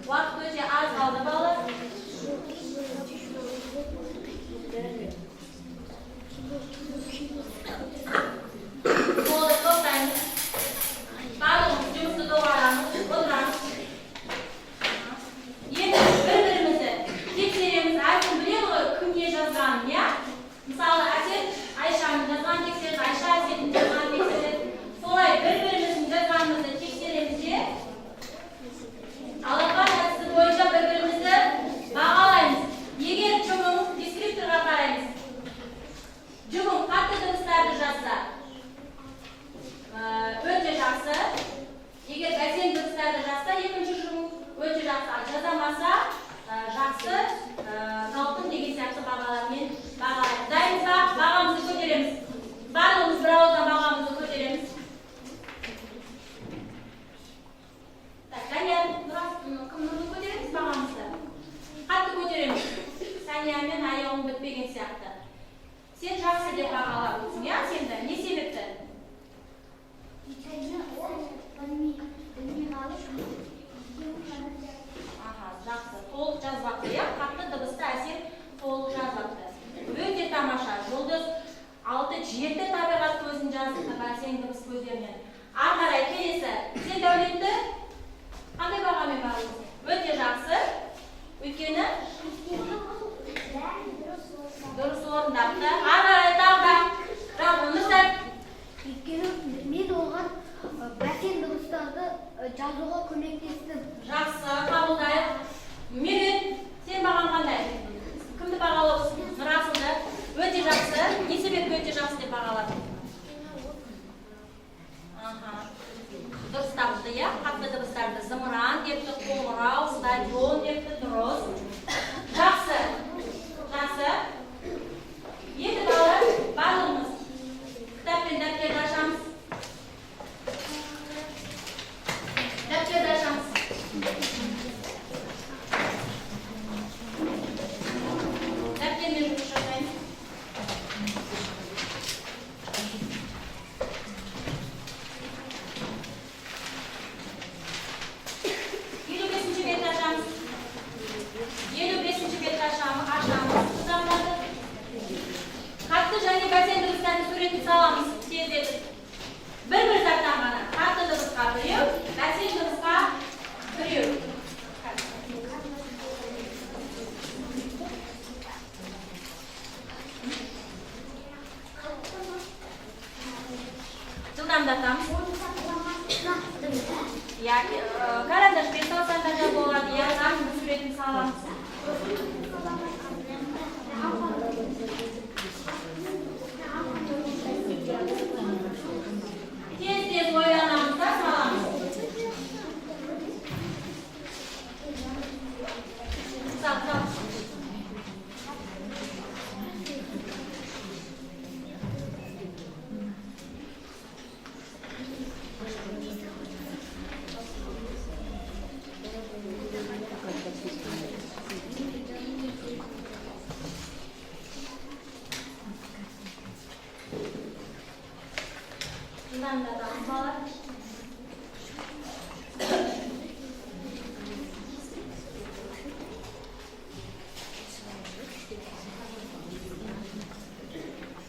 Уақыт өте аз қалды, балалар. Болды, тоқтаймыз. Барлығымыз жұмысты доғарамыз, отырамыз. Енді бір бірімізді тексереміз. Әркім біледі ғой, кім не жазғанын, иә? Мысалы, Әсет Айшаның жазғанын тексереді, Айша Әсеттің жазғанын тексереді. Солай бір біріміздің жазғанымызды тексереміз де, алақан әдісі бойынша бір бірімізді бағалаймыз. Егер жұбың, дескрипторға қараймыз, жұбың қатты дыбыстарды жазса, өте жақсы. Егер бәсең дыбыстарды жазса, екінші жұбың өте жақсы. Ал жаза алмаса, жақсы, алтын деген сияқты бағалармен бағалаймыз. Дайынбыз ба? Бағамызды көтереміз. Барлығымыз бір ауыздан бағамызды көтереміз. Так, Данияр, кім, Нұрлы, көтереміз бағамызды. Қатты көтереміз. Сәния мен аяғың бітпеген сияқты. Сен жақсы деп бағалап отырсың, иә, сенді? Не себепті? Өйткені ол білмей қалып, екеуін ғана жазды. Аха, жақсы. Толық жазбапты, иә? Қатты дыбысты Әсел толық жазбапты. Өте тамаша. Жұлдыз алты, жеті табиғат көзін жазыпты бәсең дыбыс көздерінен. Ары қарай келесі. Сен, Дәулетті, қандай бағамен бағалайсың? Өте жақсы. Өйткені Өйткені ол бәрін дұрыс орындады. Дұрыс орындапты. Ары қарай тағы да. Жалпы, Нұрсәт. Өйткені мен оған бәсең дыбыстарды жазуға көмектестім. Жақсы, қабылдайық. Меруерт, сен бағаң қандай? Кімді бағалаусың? Нұрасылды. Өте жақсы. Не себепті өте жақсы деп бағаладың? Аха. Дұрыс тапты, иә? Қатты дыбыстарды зымыран депті, қоңырау, стадион депті, дұрыс. Жақсы. Жақсы. Енді, балалар, барлығымыз кітап пен дәптерді ашамыз. Дәптерді ашамыз. Дәптермен жұмыс жасаймыз. 55-бетті ашамыз. 55-бетті ашамыз. Сызамдарды. Қатты және бәсең дыбыстардың суретін саламыз тездетіп. Бір-бір заттан ғана. Қатты дыбысқа біреу, бәсең дыбысқа біреу. Жылдамдатамыз. Иә, карандашпен салсаңдар да болады, иә, заттың суретін саламыз. Тез-тез ойланамыз да саламыз. Сал, сал. Жылдамдатамыз, балалар.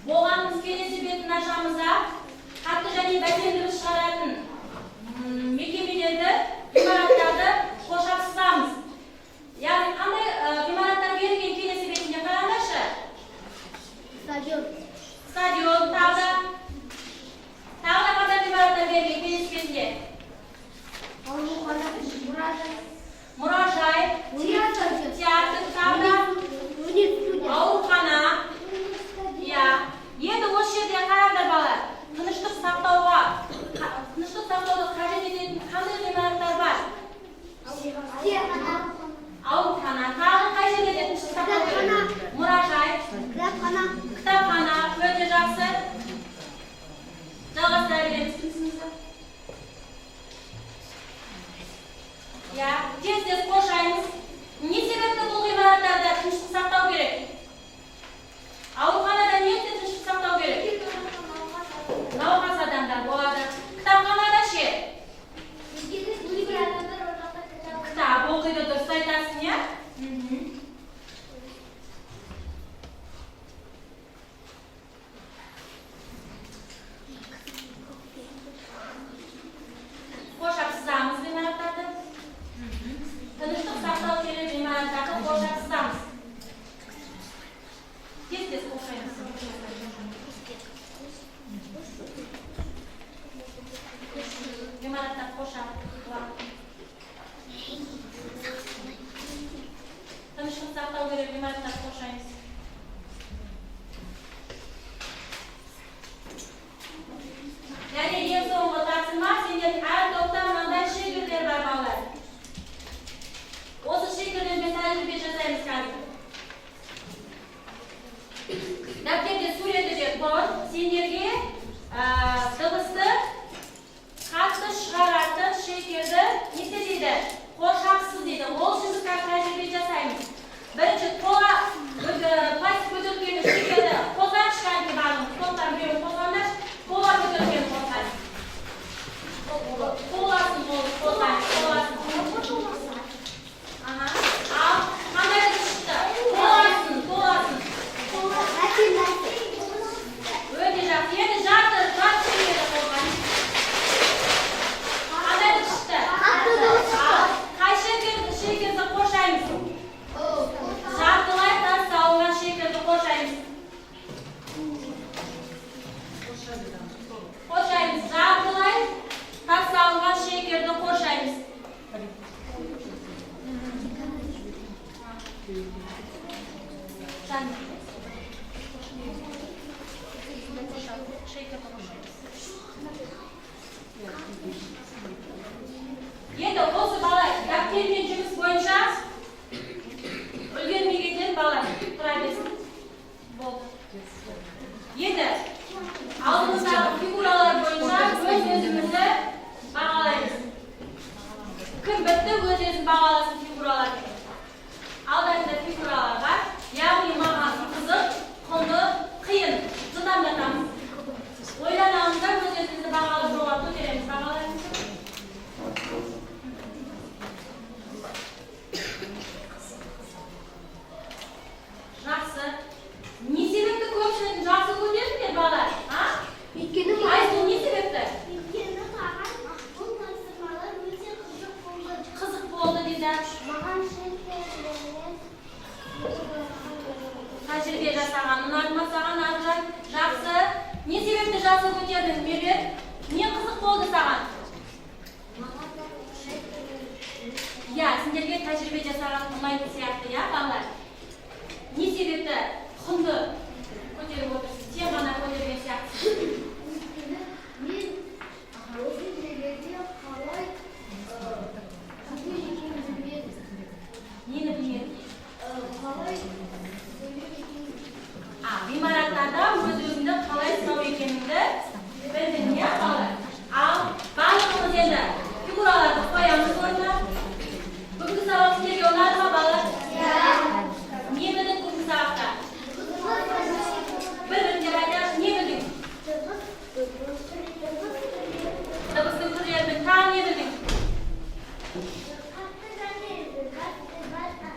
Болғанымыз, келесі бетін ашамыз да, қатты және бәсең дыбыс шығаратын мекемелерді, ғимараттарды қоршап сызамыз. Яғни қандай ғимараттар берілген келесі бетінде, қараңдаршы. Стадион. Стадион, тағы да. Тағы да қандай ғимараттар берілген келесі бетінде? Аурухана, мұражай. Мұражай, Театр. Театр, тағы да Өнер студия. Аурухана. Иә. Енді осы жерде қараңдар, балалар. Тыныштық сақтауды қажет ететін қандай ғимараттар бар? Кітапхана. Аурухана. Тағы қай жерлерде тыныштық сақтау керек? Мұражай, Кітапхана. Кітапхана, өте жақсы. Жалғастыра береміз жұмысымызды. Иә, тез-тез қоршаймыз. Не себепті бұл ғимараттарда тыныштық сақтау керек? Ауруханада неліктен тыныштық сақтау керек? Науқас адамдар болады. Кітапханада ше? Өйткені кейбір адамдар ол жақта кітап Кітап оқиды. Тыныштық сақтау керек, ғимараттарды қоршап сызамыз. Тез-тез қоршаймыз. Ғимараттар қоршап. Тыныштық сақтау керек, ғимараттарды қоршаймыз. Және ең соңғы тапсырма: сендердің әр топта мынандай шекерлер бар, балалар. Осы шекерлермен тәжірибе жасаймыз қазір. Дәптерде суреті де тұр. Сендерге дыбысты қатты шығаратын шекерді не істе дейді? Қоршап сыз дейді. Ол үшін біз қазір тәжірибе жасаймыз. Бірінші тола пластик бөтелкені, шекерді қозғайықшы кәдімгі барлығын. Топтар біреуін қозғаңдаршы. Кола бөтелкені қозғайық. Коласын қозғайық, коласын. Аха. Ал қандай дыбыс шықты? Толасын, толасын. Өте жақсы. Енді жарты шекерді қозғайық. Қандай дыбыс шықты? Қатты дыбыс шықты. Ал қай шекерді қоршаймыз? Жартылай тас салынған шекерді қоршаймыз. Қоршаймыз. Жартылай тас салынған шекерді қоршаймыз. Жан. Шекерді қоршаймыз. Енді осы бала дәптермен жұмыс бойынша үлгермегендер, бала, тұра берсін. Болды. Енді алдымыздағы фигуралар бойынша өз өзімізді бағалаймыз. Кім бітті, өз өзін бағаласын фигуралармен. Алдарында фигуралар бар, яғни маған қызық, құнды, қиын. Жылдамдатамыз, ойланамыз да, өз өзімізді бағалап, жоғары көтереміз бағаларымызды. Жақсы. Не себепті көпшілігін жақсы көтердіңдер, балалар, а? Өйткені Айсұлу, не себепті? Өйткені маған бұл тапсырмалар өте қызық болды. Қызық болды дейді. Маған шекерлермен Тәжірибе жасаған ұнады ма саған, Аружан? Жақсы. Не себепті жақсы көтердің, Меруерт? Не қызық болды саған? Иә, сендерге тәжірибе жасаған ұнайтын сияқты, иә, балалар? Не себепті құнды көтеріп отырсың? Сен ғана көтерген сияқтысың. Өйткені мен осы жерлерде қалай сөйлеу екенін білмедім. Нені білмедің? Қалай сөйлеу екенін. А, ғимараттарда өз өзіңді қалай ұстау екеніңді білдің, иә, балалар? Ал барлығымыз енді фигураларды қоямыз орнына. Бүгінгі сабақ сіздерге ұнады ма, балалар? Иә. Не білдің бүгінгі сабақта? Бір біріндеп айтайықшы, не білдің? Дыбыстың түрлерін. Тағы не білдің? Қатты және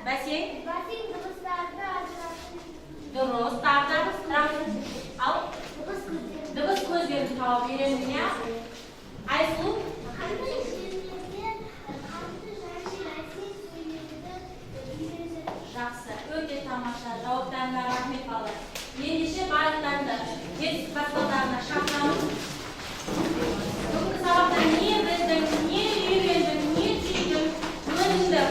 Бәсең. бәсең дыбыстарды ажырату. Дұрыс. Тағы да, рахмет. Ал Дыбыс көздері. дыбыс көздерін тауып үйрендің, иә? Айсұлу? Қандай жерлерде қатты және бәсең сөйлеуді үйрендім. Жақсы, өте тамаша жауаптарыңа рахмет, балалар. Ендеше барлықтарыңды жетістік баспалдағына шақырамыз. Бүгінгі сабақта не білдің, не үйрендің, не түйдің, өзіңді.